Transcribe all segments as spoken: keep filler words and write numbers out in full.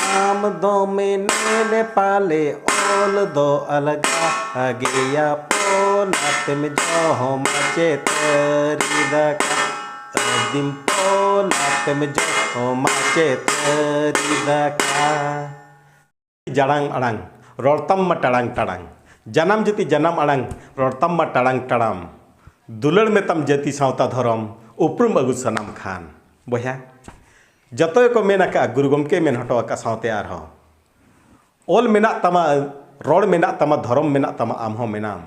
ᱟᱢ ᱫᱚ ᱢᱮᱱᱮᱫ ᱯᱟᱞᱮ ᱚᱞ ᱫᱚ ᱟᱞᱜᱟ ᱜᱮᱭᱟ, ᱯᱚᱞᱟᱛᱮᱢ ᱡᱚᱢᱟ ᱪᱮᱛᱟᱹᱨᱤ ᱫᱟᱠᱟ, ᱟᱹᱫᱤᱢ ᱯᱚᱞᱟᱛᱮᱢ ᱡᱚᱢᱟ ᱪᱮᱛᱟᱹᱨᱤ ᱫᱟᱠᱟ᱾ ᱡᱟᱲᱟᱝ ᱟᱲᱟᱝ, ᱨᱚᱲ ᱛᱟᱢ ᱢᱟ ᱴᱟᱲᱟᱝ ᱴᱟᱲᱟᱝ, ᱡᱟᱱᱟᱢ ᱡᱟᱹᱛᱤ ᱡᱟᱱᱟᱢ ᱟᱲᱟᱝ, ᱨᱚᱲ ᱛᱟᱢ ᱢᱟ ᱴᱟᱲᱟᱝ ᱴᱟᱲᱟᱢ, ᱫᱩᱞᱟᱹᱲ ᱢᱮᱛᱟᱢ ᱡᱟᱹᱛᱤ ᱥᱟᱶᱛᱟ ᱫᱷᱚᱨᱚᱢ, ᱩᱯᱨᱩᱢ ᱟᱹᱜᱩ ᱥᱟᱱᱟᱢ ᱠᱷᱟᱱ᱾ ᱵᱚᱭᱦᱟ, ᱡᱚᱛᱚ ᱜᱮᱠᱚ ᱢᱮᱱ ᱟᱠᱟᱫᱼᱟ, ᱜᱩᱨᱩ ᱜᱚᱢᱠᱮ ᱢᱮᱱ ᱦᱚᱴᱚ ᱟᱠᱟᱫ ᱥᱟᱶᱛᱮ ᱟᱨᱦᱚᱸ, ᱚᱞ ᱢᱮᱱᱟᱜ ᱛᱟᱢᱟ, ᱨᱚᱲ ᱢᱮᱱᱟᱜ ᱛᱟᱢᱟ, ᱫᱷᱚᱨᱚᱢ ᱢᱮᱱᱟᱜ ᱛᱟᱢᱟ, ᱟᱢ ᱦᱚᱸ ᱢᱮᱱᱟᱢ᱾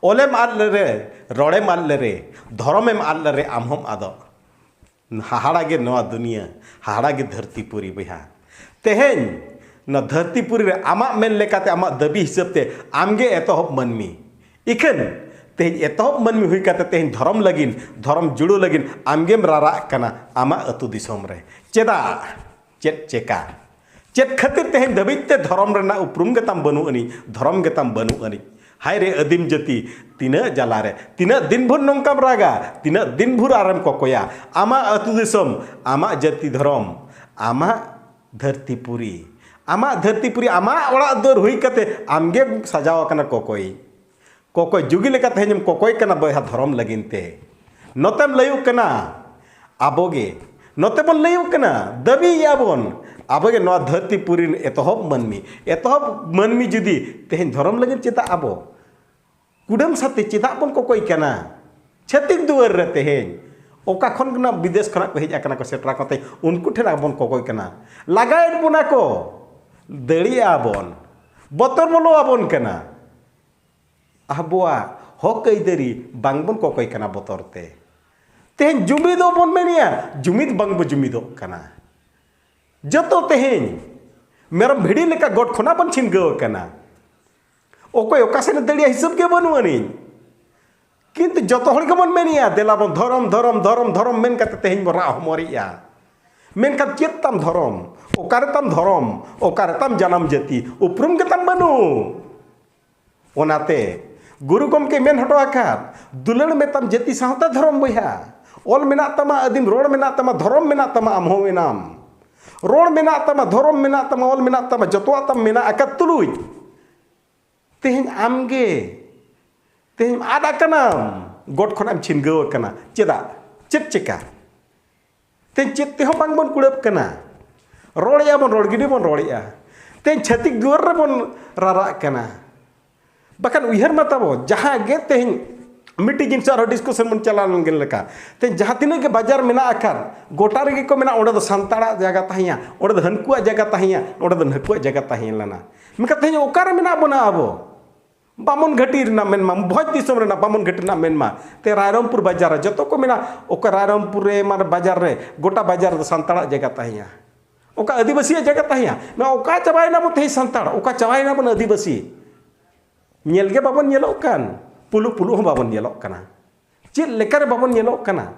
ᱚᱞᱮᱢ ᱟᱫ ᱞᱮᱨᱮ, ᱨᱚᱲᱮᱢ ᱟᱫ ᱞᱮᱨᱮ, ᱫᱷᱚᱨᱚᱢᱮᱢ ᱟᱫ ᱞᱮᱨᱮ, ᱟᱢ ᱦᱚᱸᱢ ᱟᱫᱚᱜ᱾ ᱦᱟᱦᱟᱲᱟ ᱜᱮ ᱱᱚᱣᱟ ᱫᱩᱱᱤᱭᱟᱹ, ᱦᱟᱦᱟᱲᱟ ᱜᱮ ᱫᱷᱟᱹᱨᱛᱤ ᱯᱩᱨᱤ ᱵᱚᱭᱦᱟ᱾ ᱛᱮᱦᱮᱧ ᱱᱚᱣᱟ ᱫᱷᱟᱹᱨᱛᱤ ᱯᱩᱨᱤ ᱨᱮ ᱟᱢᱟᱜ ᱢᱮᱱ ᱞᱮᱠᱟᱛᱮ, ᱟᱢᱟᱜ ᱫᱟᱹᱵᱤ ᱦᱤᱥᱟᱹᱵ ᱛᱮ ᱟᱢᱜᱮ ᱮᱛᱚᱦᱚᱵ ᱢᱟᱹᱱᱢᱤ᱾ ᱤᱠᱷᱟᱹᱱ ᱛᱮᱦᱮᱧ ᱮᱛᱚᱦᱚᱵ ᱢᱟᱹᱱᱢᱤ ᱦᱩᱭ ᱠᱟᱛᱮ ᱛᱮᱦᱮᱧ ᱫᱷᱚᱨᱚᱢ ᱞᱟᱹᱜᱤᱫ, ᱫᱷᱚᱨᱚᱢ ᱡᱩᱲᱟᱹᱣ ᱞᱟᱹᱜᱤᱫ ᱟᱢᱜᱮᱢ ᱨᱟᱨᱟᱜ ᱠᱟᱱᱟ ᱟᱢᱟᱜ ᱟᱹᱛᱩ ᱫᱤᱥᱚᱢ ᱨᱮ᱾ ᱪᱮᱫᱟᱜ? ᱪᱮᱫ ᱪᱮᱠᱟ? ᱪᱮᱫ ᱠᱷᱟᱹᱛᱤᱨ ᱛᱮᱦᱮᱧ ᱫᱷᱟᱹᱵᱤᱡ ᱛᱮ ᱫᱷᱚᱨᱚᱢ ᱨᱮᱱᱟᱜ ᱩᱯᱨᱩᱢ ᱜᱮᱛᱟᱢ ᱵᱟᱹᱱᱩᱜ ᱟᱹᱱᱤᱡ, ᱫᱷᱚᱨᱚᱢ ᱜᱮᱛᱟᱢ ᱵᱟᱹᱱᱩᱜ ᱟᱹᱱᱤᱡ? ᱦᱟᱭ ᱨᱮ ᱟᱹᱫᱤᱢ ᱡᱟᱹᱛᱤ, ᱛᱤᱱᱟᱹᱜ ᱡᱟᱞᱟ ᱨᱮ, ᱛᱤᱱᱟᱹᱜ ᱫᱤᱱ ᱵᱷᱳᱨ ᱱᱚᱝᱠᱟᱢ ᱨᱟᱜᱟ, ᱛᱤᱱᱟᱹᱜ ᱫᱤᱱ ᱵᱷᱳᱨ ᱟᱨᱮᱢ ᱠᱚᱠᱚᱭᱟ? ᱟᱢᱟᱜ ᱟᱹᱛᱩ ᱫᱤᱥᱚᱢ, ᱟᱢᱟᱜ ᱡᱟᱹᱛᱤ ᱫᱷᱚᱨᱚᱢ, ᱟᱢᱟᱜ ᱫᱷᱟᱹᱨᱛᱤ ᱯᱩᱨᱤ, ᱟᱢᱟᱜ ᱫᱷᱟᱹᱨᱛᱤ ᱯᱩᱨᱤ, ᱟᱢᱟᱜ ᱚᱲᱟᱜ ᱫᱩᱣᱟᱹᱨ ᱦᱩᱭ ᱠᱟᱛᱮ ᱟᱢᱜᱮᱢ ᱥᱟᱡᱟᱣ ᱟᱠᱟᱱᱟ ᱠᱚᱠᱚᱭ᱾ ᱠᱚᱠᱚᱭ ᱡᱩᱜᱤ ᱞᱮᱠᱟ ᱛᱮᱦᱮᱧᱮᱢ ᱠᱚᱠᱚᱭ ᱠᱟᱱᱟ ᱵᱚᱭᱦᱟ ᱫᱷᱚᱨᱚᱢ ᱞᱟᱹᱜᱤᱫ ᱛᱮ᱾ ᱱᱚᱛᱮᱢ ᱞᱟᱹᱭᱩᱜ ᱠᱟᱱᱟ ᱟᱵᱚᱜᱮ, ᱱᱚᱛᱮ ᱵᱚᱱ ᱞᱟᱹᱭᱩᱜ ᱠᱟᱱᱟ, ᱫᱟᱹᱵᱤᱭᱮᱜᱼᱟ ᱵᱚᱱ, ᱟᱵᱚᱜᱮ ᱱᱚᱣᱟ ᱫᱷᱟᱹᱨᱛᱤ ᱯᱩᱨᱤ ᱨᱮᱱ ᱮᱛᱚᱦᱚᱵ ᱢᱟᱹᱱᱢᱤ, ᱮᱛᱚᱦᱚᱵ ᱢᱟᱹᱱᱢᱤ ᱡᱩᱫᱤ ᱛᱮᱦᱮᱧ ᱫᱷᱚᱨᱚᱢ ᱞᱟᱹᱜᱤᱫ ᱪᱮᱫᱟᱜ ᱟᱵᱚ ᱠᱩᱰᱟᱹᱢ ᱥᱟᱛᱮ ᱪᱮᱫᱟᱜ ᱵᱚᱱ ᱠᱚᱠᱚᱭ ᱠᱟᱱᱟ? ᱪᱷᱟᱹᱛᱤᱠ ᱫᱩᱣᱟᱹᱨ ᱨᱮ ᱛᱮᱦᱮᱧ ᱚᱠᱟ ᱠᱷᱚᱱ ᱜᱮ ᱱᱟᱜ ᱵᱤᱫᱮᱥ ᱠᱷᱚᱱᱟᱜ ᱠᱚ ᱦᱮᱡ ᱟᱠᱟᱱᱟ ᱠᱚ, ᱥᱮᱴᱮᱨ ᱟᱠᱟᱱ ᱛᱮ ᱩᱱᱠᱩ ᱴᱷᱮᱱ ᱟᱵᱚ ᱵᱚᱱ ᱠᱚᱠᱚᱭ ᱠᱟᱱᱟ, ᱞᱟᱜᱟᱭᱮᱫ ᱵᱚᱱᱟ ᱠᱚ, ᱫᱟᱹᱲᱤᱭᱮᱜᱼᱟ ᱵᱚᱱ, ᱵᱚᱛᱚᱨ ᱵᱚᱞᱚ ᱟᱵᱚᱱ ᱠᱟᱱᱟ᱾ ᱟᱵᱚᱣᱟᱜ ᱦᱚᱠ ᱟᱹᱭᱫᱟᱹᱨᱤ ᱵᱟᱝᱵᱚᱱ ᱠᱚᱠᱚᱭ ᱠᱟᱱᱟ ᱵᱚᱛᱚᱨ ᱛᱮ᱾ ᱛᱮᱦᱮᱧ ᱡᱩᱢᱤᱫᱚᱜ ᱵᱚᱱ ᱢᱮᱱᱮᱜᱼᱟ, ᱡᱩᱢᱤᱫ ᱵᱟᱝᱵᱚ ᱡᱩᱢᱤᱫᱚᱜ ᱠᱟᱱᱟ᱾ ᱡᱚᱛᱚ ᱛᱮᱦᱮᱧ ᱢᱮᱨᱚᱢ ᱵᱷᱤᱰᱤ ᱞᱮᱠᱟ ᱜᱚᱴ ᱠᱷᱚᱱᱟᱜ ᱵᱚᱱ ᱪᱷᱤᱱᱜᱟᱹᱣ ᱟᱠᱟᱱᱟ᱾ ᱚᱠᱚᱭ ᱚᱠᱟ ᱥᱮᱱ ᱫᱟᱹᱲᱤᱭᱟ ᱦᱤᱥᱟᱹᱵ ᱜᱮ ᱵᱟᱹᱱᱩᱜ ᱟᱹᱱᱤᱡ᱾ ᱠᱤᱱᱛᱩ ᱡᱚᱛᱚ ᱦᱚᱲ ᱜᱮᱵᱚᱱ ᱢᱮᱱᱮᱜᱼᱟ, ᱫᱮᱞᱟ ᱵᱚᱱ ᱫᱷᱚᱨᱚᱢ, ᱫᱷᱚᱨᱚᱢ, ᱫᱷᱚᱨᱚᱢ, ᱫᱷᱚᱨᱚᱢ ᱢᱮᱱ ᱠᱟᱛᱮ ᱛᱮᱦᱮᱧ ᱵᱚᱱ ᱨᱟᱜ ᱦᱚᱢᱚᱨᱮᱜᱼᱟ᱾ ᱢᱮᱱᱠᱷᱟᱱ ᱪᱮᱫ ᱛᱟᱢ ᱫᱷᱚᱨᱚᱢ? ᱚᱠᱟᱨᱮ ᱛᱟᱢ ᱫᱷᱚᱨᱚᱢ? ᱚᱠᱟᱨᱮ ᱛᱟᱢ ᱡᱟᱱᱟᱢ ᱡᱟᱹᱛᱤ? ᱩᱯᱨᱩᱢ ᱜᱮᱛᱟᱢ ᱵᱟᱹᱱᱩᱜ᱾ ᱚᱱᱟᱛᱮ ᱜᱩᱨᱩ ᱜᱚᱢᱠᱮ ᱢᱮᱱ ᱦᱚᱴᱚ ᱟᱠᱟᱫ, ᱫᱩᱞᱟᱹᱲ ᱢᱮᱛᱟᱢ ᱡᱟᱹᱛᱤ ᱥᱟᱶᱛᱟ ᱫᱷᱚᱨᱚᱢ ᱵᱚᱭᱦᱟ᱾ ᱚᱞ ᱢᱮᱱᱟᱜ ᱛᱟᱢᱟ, ᱟᱹᱫᱤᱢ ᱨᱚᱲ ᱢᱮᱱᱟᱜ ᱛᱟᱢᱟ, ᱫᱷᱚᱨᱚᱢ ᱢᱮᱱᱟᱜ ᱛᱟᱢᱟ, ᱟᱢ ᱦᱚᱸ ᱢᱮᱱᱟᱢ᱾ ᱨᱚᱲ ᱢᱮᱱᱟᱜ ᱛᱟᱢᱟ, ᱫᱷᱚᱨᱚᱢ ᱢᱮᱱᱟᱜ ᱛᱟᱢᱟ, ᱚᱞ ᱢᱮᱱᱟᱜ ᱛᱟᱢᱟ, ᱡᱚᱛᱚᱣᱟᱜ ᱛᱟᱢ ᱢᱮᱱᱟᱜ ᱟᱠᱟᱫ ᱛᱩᱞᱩᱡ, ᱛᱮᱦᱮᱧ ᱟᱢᱜᱮ, ᱛᱮᱦᱮᱧ ᱟᱫ ᱟᱠᱟᱱᱟᱢ, ᱜᱚᱴ ᱠᱷᱚᱱᱟᱜ ᱮᱢ ᱪᱷᱤᱱᱜᱟᱹᱣ ᱟᱠᱟᱱᱟ᱾ ᱪᱮᱫᱟᱜ? ᱪᱮᱫ ᱪᱮᱠᱟ? ᱛᱮᱦᱮᱧ ᱪᱮᱫ ᱛᱮᱦᱚᱸ ᱵᱟᱝ ᱵᱚᱱ ᱠᱩᱲᱟᱹᱜ ᱠᱟᱱᱟ᱾ ᱨᱚᱲᱮᱜᱼᱟ ᱵᱚᱱ, ᱨᱚᱲ ᱜᱤᱰᱤ ᱵᱚᱱ ᱨᱚᱲᱮᱜᱼᱟ᱾ ᱛᱮᱦᱮᱧ ᱪᱷᱟᱹᱛᱤᱠ ᱫᱩᱣᱟᱹᱨ ᱨᱮᱵᱚᱱ ᱨᱟᱨᱟᱜ ᱠᱟᱱᱟ᱾ ᱵᱟᱠᱷᱟᱱ ᱩᱭᱦᱟᱹᱨ ᱢᱟ ᱛᱟᱵᱚ, ᱡᱟᱦᱟᱸ ᱜᱮ ᱛᱮᱦᱮᱧ ᱢᱤᱫᱴᱤᱡ ᱡᱤᱱᱤᱥ ᱟᱨᱦᱚᱸ ᱰᱤᱥᱠᱩᱥᱚᱱ ᱵᱚᱱ ᱪᱟᱞᱟᱣ ᱞᱮᱱ ᱜᱮ ᱞᱮᱠᱟ, ᱛᱮᱦᱮᱧ ᱡᱟᱦᱟᱸ ᱛᱤᱱᱟᱹᱜ ᱜᱮ ᱵᱟᱡᱟᱨ ᱢᱮᱱᱟᱜ ᱟᱠᱟᱫ, ᱜᱚᱴᱟ ᱨᱮᱜᱮ ᱠᱚ ᱢᱮᱱᱟ, ᱚᱸᱰᱮ ᱫᱚ ᱥᱟᱱᱛᱟᱲᱟᱜ ᱡᱟᱭᱜᱟ ᱛᱟᱦᱮᱸᱭᱟ, ᱚᱸᱰᱮ ᱫᱚ ᱦᱟᱹᱱᱠᱩᱣᱟᱜ ᱡᱟᱭᱜᱟ ᱛᱟᱦᱮᱸᱭᱟ, ᱚᱸᱰᱮ ᱫᱚ ᱱᱟᱹᱠᱩᱣᱟᱜ ᱡᱟᱭᱜᱟ ᱛᱟᱦᱮᱸ ᱞᱮᱱᱟ᱾ ᱢᱮᱱᱠᱷᱟᱱ ᱛᱮᱦᱮᱧ ᱚᱠᱟᱨᱮ ᱢᱮᱱᱟᱜ ᱵᱚᱱᱟ ᱟᱵᱚ? ᱵᱟᱢᱚᱱ ᱜᱷᱟᱹᱴᱤ ᱨᱮᱱᱟᱜ ᱢᱮᱱᱢᱟ, ᱵᱷᱚᱸᱡᱽ ᱫᱤᱥᱚᱢ ᱨᱮᱱᱟᱜ ᱵᱟᱢᱚᱱ ᱜᱷᱟᱹᱴᱤ ᱨᱮᱱᱟᱜ ᱢᱮᱱᱢᱟ, ᱛᱮ ᱨᱟᱭᱨᱚᱝᱯᱩᱨ ᱵᱟᱡᱟᱨ ᱨᱮ ᱡᱚᱛᱚ ᱠᱚ ᱢᱮᱱᱟ, ᱚᱠᱟ ᱨᱟᱭᱨᱚᱝᱯᱩᱨ ᱨᱮ, ᱢᱟᱱᱮ ᱵᱟᱡᱟᱨ ᱨᱮ, ᱜᱚᱴᱟ ᱵᱟᱡᱟᱨ ᱨᱮᱫᱚ ᱥᱟᱱᱛᱟᱲᱟᱜ ᱡᱟᱭᱜᱟ ᱛᱟᱦᱮᱸᱭᱟ, ᱚᱠᱟ ᱟᱹᱫᱤᱵᱟᱹᱥᱤᱭᱟᱜ ᱡᱟᱭᱜᱟ ᱛᱟᱦᱮᱸᱭᱟ? ᱱᱚᱣᱟ ᱚᱠᱟ ᱪᱟᱵᱟᱭᱮᱱᱟ ᱵᱚᱱ ᱛᱮᱦᱮᱧ ᱥᱟᱱᱛᱟᱲ? ᱚᱠᱟ ᱪᱟᱵᱟᱭᱮᱱᱟ ᱵᱚᱱ ᱟᱹᱫᱤᱵᱟᱹᱥᱤ? ᱧᱮᱞ ᱜᱮ ᱵᱟᱵᱚᱱ ᱧᱮᱞᱚᱜ ᱠᱟᱱ, ᱯᱩᱞᱩᱜ ᱯᱩᱞᱩᱜ ᱦᱚᱸ ᱵᱟᱵᱚᱱ ᱧᱮᱞᱚᱜ ᱠᱟᱱᱟ᱾ ᱪᱮᱫ ᱞᱮᱠᱟᱨᱮ ᱵᱟᱵᱚᱱ ᱧᱮᱞᱚᱜ ᱠᱟᱱᱟ?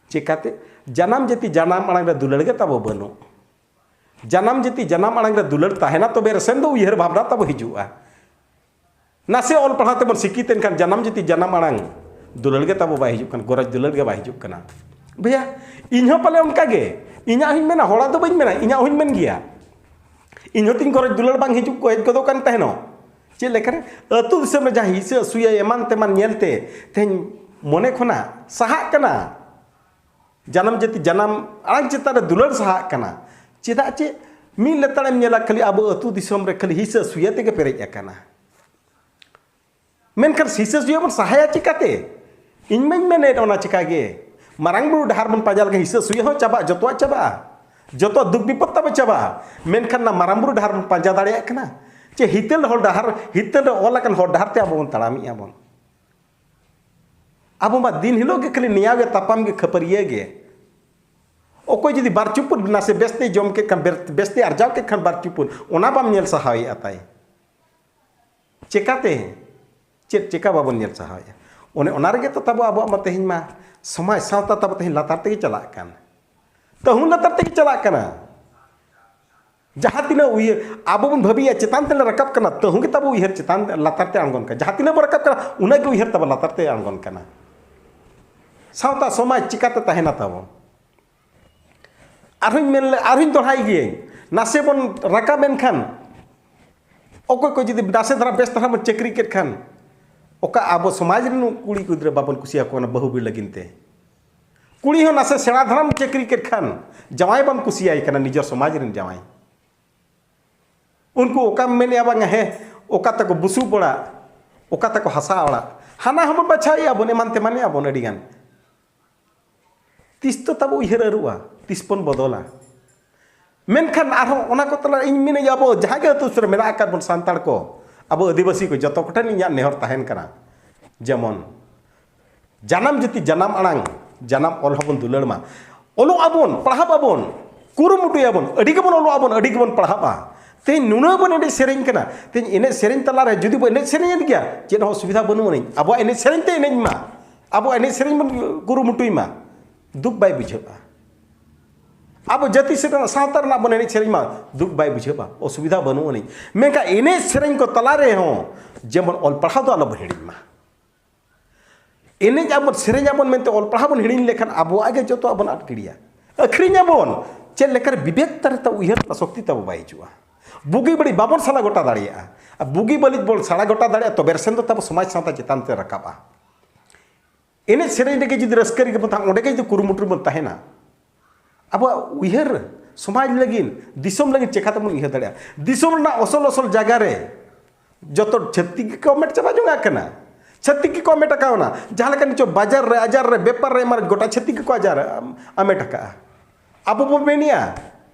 ᱪᱮᱠᱟᱛᱮ? ᱡᱟᱱᱟᱢ ᱡᱟᱹᱛᱤ ᱡᱟᱱᱟᱢ ᱟᱲᱟᱝ ᱨᱮ ᱫᱩᱞᱟᱹᱲ ᱜᱮ ᱛᱟᱵᱚ ᱵᱟᱹᱱᱩᱜ᱾ ᱡᱟᱱᱟᱢ ᱡᱟᱹᱛᱤ ᱡᱟᱱᱟᱢ ᱟᱲᱟᱝ ᱨᱮ ᱫᱩᱞᱟᱹᱲ ᱛᱟᱦᱮᱱᱟ, ᱛᱚᱵᱮ ᱨᱮᱥᱮᱱ ᱫᱚ ᱩᱭᱦᱟᱹᱨ ᱵᱷᱟᱵᱽᱱᱟ ᱛᱟᱵᱚ ᱦᱤᱡᱩᱜᱼᱟ᱾ ᱱᱟᱥᱮ ᱚᱞ ᱯᱟᱲᱦᱟᱣ ᱛᱮᱵᱚᱱ ᱥᱤᱠᱷᱤᱛ ᱮᱱ ᱠᱷᱟᱱ ᱡᱟᱱᱟᱢ ᱡᱟᱹᱛᱤ ᱡᱟᱱᱟᱢ ᱟᱲᱟᱝ ᱫᱩᱞᱟᱹᱲ ᱜᱮ ᱛᱟᱵᱚ ᱵᱟᱭ ᱦᱤᱡᱩᱜ ᱠᱟᱱᱟ, ᱜᱚᱨᱚᱡᱽ ᱫᱩᱞᱟᱹᱲ ᱜᱮ ᱵᱟᱭ ᱦᱤᱡᱩᱜ ᱠᱟᱱᱟ᱾ ᱵᱷᱮᱭᱟ, ᱤᱧ ᱦᱚᱸ ᱯᱟᱞᱮ ᱚᱱᱠᱟ ᱜᱮ, ᱤᱧᱟᱹᱜ ᱦᱚᱸᱧ ᱢᱮᱱᱟ, ᱦᱚᱲᱟᱜ ᱫᱚ ᱵᱟᱹᱧ ᱢᱮᱱᱟ, ᱤᱧᱟᱹᱜ ᱦᱚᱸᱧ ᱢᱮᱱ ᱜᱮᱭᱟ᱾ ᱤᱧ ᱦᱚᱸ ᱛᱤᱧ ᱜᱚᱨᱚᱡᱽ ᱫᱩᱞᱟᱹᱲ ᱵᱟᱝ ᱦᱤᱡᱩᱜ ᱠᱚ ᱦᱮᱡ ᱜᱚᱫᱚᱜ ᱠᱟᱱ ᱛᱟᱦᱮᱱᱚᱜ᱾ ᱪᱮᱫ ᱞᱮᱠᱟᱨᱮ? ᱟᱹᱛᱩ ᱫᱤᱥᱚᱢ ᱨᱮ ᱡᱟᱦᱟᱸ ᱦᱤᱥᱟᱹ ᱟᱹᱥᱩᱭᱟᱹ ᱮᱢᱟᱱ ᱛᱮᱢᱟᱱ ᱧᱮᱞᱛᱮ ᱛᱮᱦᱮᱧ ᱢᱚᱱᱮ ᱠᱷᱚᱱᱟᱜ ᱥᱟᱦᱟᱜ ᱠᱟᱱᱟ᱾ ᱡᱟᱱᱟᱢ ᱡᱟᱹᱛᱤ ᱡᱟᱱᱟᱢ ᱟᱲᱟᱝ ᱪᱮᱛᱟᱱ ᱨᱮ ᱫᱩᱞᱟᱹᱲ ᱥᱟᱦᱟᱜ ᱠᱟᱱᱟ᱾ ᱪᱮᱫᱟᱜ ᱪᱮ? ᱢᱤᱫ ᱞᱮᱛᱟᱲᱮᱢ ᱧᱮᱞᱟ, ᱠᱷᱟᱹᱞᱤ ᱟᱵᱚ ᱟᱹᱛᱩ ᱫᱤᱥᱚᱢ ᱨᱮ ᱠᱷᱟᱹᱞᱤ ᱦᱤᱥᱟᱹ ᱥᱩᱭᱟᱹ ᱛᱮᱜᱮ ᱯᱮᱨᱮᱡ ᱟᱠᱟᱱᱟ᱾ ᱢᱮᱱᱠᱷᱟᱱ ᱦᱤᱥᱟᱹ ᱥᱩᱭᱟᱹ ᱵᱚᱱ ᱥᱟᱦᱟᱭᱟ ᱪᱤᱠᱟᱛᱮ? ᱤᱧ ᱢᱟᱧ ᱢᱮᱱᱮᱫ ᱚᱱᱟ ᱪᱤᱠᱟ ᱜᱮ᱾ ᱢᱟᱨᱟᱝ ᱵᱩᱨᱩ ᱰᱟᱦᱟᱨ ᱵᱚᱱ ᱯᱟᱸᱡᱟ ᱞᱮᱠᱷᱟᱱ ᱦᱤᱥᱟᱹ ᱥᱩᱭᱟᱹ ᱦᱚᱸ ᱪᱟᱵᱟᱜᱼᱟ, ᱡᱚᱛᱚᱣᱟᱜ ᱪᱟᱵᱟᱜᱼᱟ, ᱡᱚᱛᱚ ᱫᱩᱠ ᱵᱤᱯᱚᱫ ᱛᱟᱵᱚ ᱪᱟᱵᱟᱜᱼᱟ᱾ ᱢᱮᱱᱠᱷᱟᱱ ᱚᱱᱟ ᱢᱟᱨᱟᱝ ᱵᱩᱨᱩ ᱰᱟᱦᱟᱨ ᱵᱚᱱ ᱯᱟᱸᱡᱟ ᱫᱟᱲᱮᱭᱟᱜ ᱠᱟᱱᱟ ᱪᱮ? ᱦᱤᱛᱟᱹᱞ ᱦᱚᱨ ᱰᱟᱦᱟᱨ, ᱦᱤᱛᱟᱹᱞ ᱨᱮ ᱚᱞ ᱟᱠᱟᱱ ᱦᱚᱨ ᱰᱟᱦᱟᱨ ᱛᱮ ᱟᱵᱚ ᱵᱚᱱ ᱛᱟᱲᱟᱢᱮᱜᱼᱟ ᱵᱚᱱ᱾ ᱟᱵᱚ ᱢᱟ ᱫᱤᱱ ᱦᱤᱞᱳᱜ ᱜᱮ ᱠᱷᱟᱹᱞᱤ ᱱᱮᱭᱟᱣ ᱜᱮ, ᱛᱟᱯᱟᱢ ᱜᱮ, ᱠᱷᱟᱹᱯᱟᱹᱨᱤᱭᱟᱹ ᱜᱮ᱾ ᱚᱠᱚᱭ ᱡᱩᱫᱤ ᱵᱟᱨ ᱪᱩᱯᱩᱫ ᱱᱟᱥᱮ ᱵᱮᱥᱛᱮᱭ ᱡᱚᱢ ᱠᱮᱫ ᱠᱷᱟᱱ, ᱵᱮᱨ-, ᱵᱮᱥᱛᱮᱭ ᱟᱨᱡᱟᱣ ᱠᱮᱫ ᱠᱷᱟᱱ ᱵᱟᱨ ᱪᱩᱯᱩᱫ, ᱚᱱᱟ ᱵᱟᱢ ᱧᱮᱞ ᱥᱟᱦᱟᱣᱮᱫᱼᱟ ᱛᱟᱭ᱾ ᱪᱮᱠᱟᱛᱮ? ᱪᱮᱫ ᱪᱮᱠᱟ ᱵᱟᱵᱚᱱ ᱧᱮᱞ ᱥᱟᱦᱟᱣᱮᱫᱼᱟ? ᱚᱱᱮ ᱚᱱᱟ ᱨᱮᱜᱮ ᱛᱚ ᱛᱟᱵᱚ ᱟᱵᱚᱣᱟᱜ ᱢᱟ ᱛᱮᱦᱮᱧ ᱢᱟ ᱥᱚᱢᱟᱡᱽ ᱥᱟᱶᱛᱟ ᱛᱟᱵᱚ ᱛᱮᱦᱮᱧ ᱞᱟᱛᱟᱨ ᱛᱮᱜᱮ ᱪᱟᱞᱟᱜ ᱠᱟᱱ᱾ ᱛᱟᱹᱦᱩ ᱞᱟᱛᱟᱨ ᱛᱮᱜᱮ ᱪᱟᱞᱟᱜ ᱠᱟᱱᱟ᱾ ᱡᱟᱦᱟᱸ ᱛᱤᱱᱟᱹᱜ ᱩᱭᱦᱟᱹᱨ ᱟᱵᱚ ᱵᱚᱱ ᱵᱷᱟᱹᱵᱤᱭᱟ, ᱪᱮᱛᱟᱱ ᱛᱮᱞᱮ ᱨᱟᱠᱟᱵ ᱠᱟᱱᱟ, ᱛᱟᱹᱦᱩ ᱜᱮ ᱛᱟᱵᱚ ᱩᱭᱦᱟᱹᱨ ᱪᱮᱛᱟᱱ, ᱞᱟᱛᱟᱨ ᱛᱮ ᱟᱬᱜᱚᱱ ᱠᱟᱱᱟ᱾ ᱡᱟᱦᱟᱸ ᱛᱤᱱᱟᱹᱜ ᱵᱚᱱ ᱨᱟᱠᱟᱵ ᱠᱟᱱᱟ, ᱩᱱᱟᱹᱜ ᱜᱮ ᱩᱭᱦᱟᱹᱨ ᱛᱟᱵᱚ ᱞᱟᱛᱟᱨ ᱛᱮ ᱟᱬᱜᱚᱱ ᱠᱟᱱᱟ᱾ ᱥᱟᱶᱛᱟ ᱥᱚᱢᱟᱡᱽ ᱪᱤᱠᱟᱛᱮ ᱛᱟᱦᱮᱱᱟ ᱛᱟᱵᱚ? ᱟᱨᱦᱚᱸᱧ ᱢᱮᱱ ᱞᱮ, ᱟᱨᱦᱚᱸᱧ ᱫᱚᱦᱲᱟᱭ ᱜᱤᱭᱟᱹᱧ, ᱱᱟᱥᱮ ᱵᱚᱱ ᱨᱟᱠᱟᱵ ᱮᱱ ᱠᱷᱟᱱ, ᱚᱠᱚᱭ ᱠᱚ ᱡᱩᱫᱤ ᱱᱟᱥᱮ ᱫᱷᱟᱨᱟ ᱵᱮᱥ ᱫᱷᱟᱨᱟ ᱵᱚᱱ ᱪᱟᱹᱠᱨᱤ ᱠᱮᱫ ᱠᱷᱟᱱ, ᱚᱠᱟ ᱟᱵᱚ ᱥᱚᱢᱟᱡᱽ ᱨᱮᱱ ᱠᱩᱲᱤ ᱜᱤᱫᱽᱨᱟᱹ ᱵᱟᱵᱚᱱ ᱠᱩᱥᱤᱭᱟᱠᱚ ᱠᱟᱱᱟ ᱵᱟᱹᱦᱩ ᱵᱤ ᱞᱟᱹᱜᱤᱫ ᱛᱮ? ᱠᱩᱲᱤ ᱦᱚᱸ ᱱᱟᱥᱮ ᱥᱮᱬᱟ ᱫᱷᱟᱨᱟᱢ ᱪᱟᱹᱠᱨᱤ ᱠᱮᱫ ᱠᱷᱟᱱ, ᱡᱟᱶᱟᱭ ᱵᱟᱢ ᱠᱩᱥᱤᱭᱟᱭ ᱠᱟᱱᱟ, ᱱᱤᱡᱮᱨ ᱥᱚᱢᱟᱡᱽ ᱨᱮᱱ ᱡᱟᱶᱟᱭ᱾ ᱩᱱᱠᱩ ᱚᱠᱟᱢ ᱢᱮᱱᱮᱜᱼᱟ ᱵᱟᱝᱟ, ᱦᱮᱸ, ᱚᱠᱟ ᱛᱟᱠᱚ ᱵᱩᱥᱩᱵ ᱚᱲᱟᱜ, ᱚᱠᱟ ᱛᱟᱠᱚ ᱦᱟᱥᱟ ᱚᱲᱟᱜ, ᱦᱟᱱᱟ ᱦᱚᱸᱵᱚᱱ ᱵᱟᱪᱷᱟᱣᱮᱜᱼᱟ ᱵᱚᱱ, ᱮᱢᱟᱱ ᱛᱮᱢᱟᱱᱮᱜᱼᱟ ᱵᱚᱱ ᱟᱹᱰᱤ ᱜᱟᱱ᱾ ᱛᱤᱥ ᱫᱚ ᱛᱟᱵᱚ ᱩᱭᱦᱟᱹᱨ ᱟᱹᱨᱩᱜᱼᱟ? ᱛᱤᱥ ᱵᱚᱱ ᱵᱚᱫᱚᱞᱟ? ᱢᱮᱱᱠᱷᱟᱱ ᱟᱨᱦᱚᱸ ᱚᱱᱟ ᱠᱚ ᱛᱟᱞᱟ ᱤᱧ ᱢᱮᱱᱟᱹᱧ, ᱟᱵᱚ ᱡᱟᱦᱟᱸ ᱜᱮ ᱟᱹᱛᱩ ᱥᱩᱨ ᱨᱮ ᱢᱮᱱᱟᱜ ᱟᱠᱟᱫ ᱵᱚᱱ ᱥᱟᱱᱛᱟᱲ ᱠᱚ, ᱟᱵᱚ ᱟᱹᱫᱤᱵᱟᱹᱥᱤ ᱠᱚ, ᱡᱚᱛᱚ ᱠᱚᱴᱷᱮᱱ ᱤᱧᱟᱹᱜ ᱱᱮᱦᱚᱨ ᱛᱟᱦᱮᱱ ᱠᱟᱱᱟ, ᱡᱮᱢᱚᱱ ᱡᱟᱱᱟᱢ ᱡᱟᱹᱛᱤ, ᱡᱟᱱᱟᱢ ᱟᱲᱟᱝ, ᱡᱟᱱᱟᱢ ᱚᱞ ᱦᱚᱸᱵᱚᱱ ᱫᱩᱞᱟᱹᱲ ᱢᱟ᱾ ᱚᱞᱚᱜ ᱟᱵᱚᱱ, ᱯᱟᱲᱦᱟᱜ ᱟᱵᱚᱱ, ᱠᱩᱨᱩᱢᱩᱴᱩᱭᱟᱵᱚᱱ, ᱟᱹᱰᱤ ᱜᱮᱵᱚᱱ ᱚᱞᱚᱜ ᱟᱵᱚᱱ, ᱟᱹᱰᱤ ᱜᱮᱵᱚᱱ ᱯᱟᱲᱦᱟᱜᱼᱟ᱾ ᱛᱮᱦᱮᱧ ᱱᱩᱱᱟᱹᱜ ᱵᱚᱱ ᱮᱱᱮᱡ ᱥᱮᱨᱮᱧ ᱠᱟᱱᱟ, ᱛᱮᱦᱮᱧ ᱮᱱᱮᱡ ᱥᱮᱨᱮᱧ ᱛᱟᱞᱟᱨᱮ ᱡᱩᱫᱤ ᱵᱚᱱ ᱮᱱᱮᱡ ᱥᱮᱨᱮᱧᱮᱫ ᱜᱮᱭᱟ, ᱪᱮᱫ ᱦᱚᱸ ᱚᱥᱩᱵᱤᱫᱷᱟ ᱵᱟᱹᱱᱩᱜ ᱟᱹᱱᱤᱡ᱾ ᱟᱵᱚᱣᱟᱜ ᱮᱱᱮᱡ ᱥᱮᱨᱮᱧ ᱛᱮ ᱮᱱᱮᱡ ᱢᱟ, ᱟᱵᱚᱣᱟᱜ ᱮᱱᱮᱡ ᱥᱮᱨᱮᱧ ᱵᱚᱱ ᱠᱩᱨᱩᱢᱩᱴᱩᱭ ᱢᱟ, ᱫᱩᱠ ᱵᱟᱭ ᱵᱩᱡᱷᱟᱹᱜᱼᱟ᱾ ᱟᱵᱚ ᱡᱟᱹᱛᱤ ᱥᱮᱫ ᱨᱮᱱᱟᱜ, ᱥᱟᱶᱛᱟ ᱨᱮᱱᱟᱜ ᱵᱚᱱ ᱮᱱᱮᱡ ᱥᱮᱨᱮᱧ ᱢᱟ, ᱫᱩᱠ ᱵᱟᱭ ᱵᱩᱡᱷᱟᱹᱜᱼᱟ, ᱚᱥᱩᱵᱤᱫᱷᱟ ᱵᱟᱹᱱᱩᱜ ᱟᱹᱱᱤᱡ᱾ ᱢᱮᱱᱠᱷᱟᱱ ᱮᱱᱮᱡ ᱥᱮᱨᱮᱧ ᱠᱚ ᱛᱟᱞᱟ ᱨᱮᱦᱚᱸ ᱡᱮᱢᱚᱱ ᱚᱞ ᱯᱟᱲᱦᱟᱣ ᱫᱚ ᱟᱞᱚ ᱵᱚᱱ ᱦᱤᱲᱤᱧ ᱢᱟ᱾ ᱮᱱᱮᱡ ᱟᱵᱚᱱ, ᱥᱮᱨᱮᱧ ᱟᱵᱚᱱ ᱢᱮᱱᱛᱮ ᱚᱞ ᱯᱟᱲᱦᱟᱣ ᱵᱚᱱ ᱦᱤᱲᱤᱧ ᱞᱮᱠᱷᱟᱱ ᱟᱵᱚᱣᱟᱜ ᱜᱮ ᱡᱚᱛᱚᱣᱟᱜ ᱵᱚᱱ ᱟᱫ ᱜᱤᱰᱤᱭᱟ, ᱟᱹᱠᱷᱨᱤᱧ ᱟᱵᱚᱱ᱾ ᱪᱮᱫ ᱞᱮᱠᱟᱨᱮ ᱵᱤᱵᱮᱠ ᱛᱟᱨᱮ ᱛᱟ ᱩᱭᱦᱟᱹᱨ ᱨᱮᱱᱟᱜ ᱥᱚᱠᱛᱤ ᱛᱟᱵᱚ ᱵᱟᱭ ᱦᱤᱡᱩᱜᱼᱟ᱾ ᱵᱩᱜᱤ ᱵᱟᱹᱲᱤᱡ ᱵᱟᱵᱚᱱ ᱥᱟᱞᱟ ᱜᱚᱴᱟ ᱫᱟᱲᱮᱭᱟᱜᱼᱟ᱾ ᱟᱨ ᱵᱩᱜᱤ ᱵᱟᱹᱲᱤᱡ ᱵᱚᱱ ᱥᱟᱞᱟ ᱜᱚᱴᱟ ᱫᱟᱲᱮᱭᱟᱜᱼᱟ, ᱛᱚᱵᱮ ᱨᱮᱥᱮᱱ ᱫᱚ ᱛᱟᱵᱚ ᱥᱚᱢᱟᱡᱽ ᱥᱟᱶᱛᱟ ᱪᱮᱛᱟᱱ ᱛᱮ ᱨᱟᱠᱟᱵᱼᱟ᱾ ᱮᱱᱮᱡ ᱥᱮᱨᱮᱧ ᱨᱮᱜᱮ ᱡᱩᱫᱤ ᱨᱟᱹᱥᱠᱟᱹ ᱨᱮᱜᱮ ᱵᱚᱱ ᱛᱟᱦᱮᱱᱟ, ᱚᱸᱰᱮ ᱜᱮ ᱡᱩᱫᱤ ᱠᱩᱨᱩᱢᱩᱴᱩ ᱨᱮᱵᱚᱱ ᱛᱟᱦᱮᱱᱟ, ᱟᱵᱚᱣᱟᱜ ᱩᱭᱦᱟᱹᱨ ᱥᱚᱢᱟᱡᱽ ᱞᱟᱹᱜᱤᱫ, ᱫᱤᱥᱚᱢ ᱞᱟᱹᱜᱤᱫ ᱪᱮᱠᱟ ᱛᱮᱵᱚᱱ ᱩᱭᱦᱟᱹᱨ ᱫᱟᱲᱮᱭᱟᱜᱼᱟ? ᱫᱤᱥᱚᱢ ᱨᱮᱱᱟᱜ ᱚᱥᱚᱞ ᱚᱥᱚᱞ ᱡᱟᱭᱜᱟ ᱨᱮ ᱡᱚᱛᱚ ᱪᱷᱟᱹᱛᱤᱠ ᱜᱮᱠᱚ ᱟᱢᱮᱴ ᱪᱟᱵᱟ ᱡᱚᱝ ᱠᱟᱱᱟ᱾ ᱪᱷᱟᱹᱛᱤᱠ ᱜᱮᱠᱚ ᱟᱢᱮᱴ ᱟᱠᱟᱣᱱᱟ᱾ ᱡᱟᱦᱟᱸ ᱞᱮᱠᱟ ᱱᱤᱛᱚᱜ ᱵᱟᱡᱟᱨ ᱨᱮ, ᱟᱡᱟᱨ ᱨᱮ, ᱵᱮᱯᱟᱨ ᱨᱮ, ᱮᱢᱟᱱ ᱜᱚᱴᱟ ᱪᱷᱟᱹᱛᱤᱠ ᱜᱮᱠᱚ ᱟᱡᱟᱨ, ᱟᱢᱮᱴ ᱟᱠᱟᱜᱼᱟ᱾ ᱟᱵᱚ ᱵᱚᱱ ᱢᱮᱱᱮᱜᱼᱟ,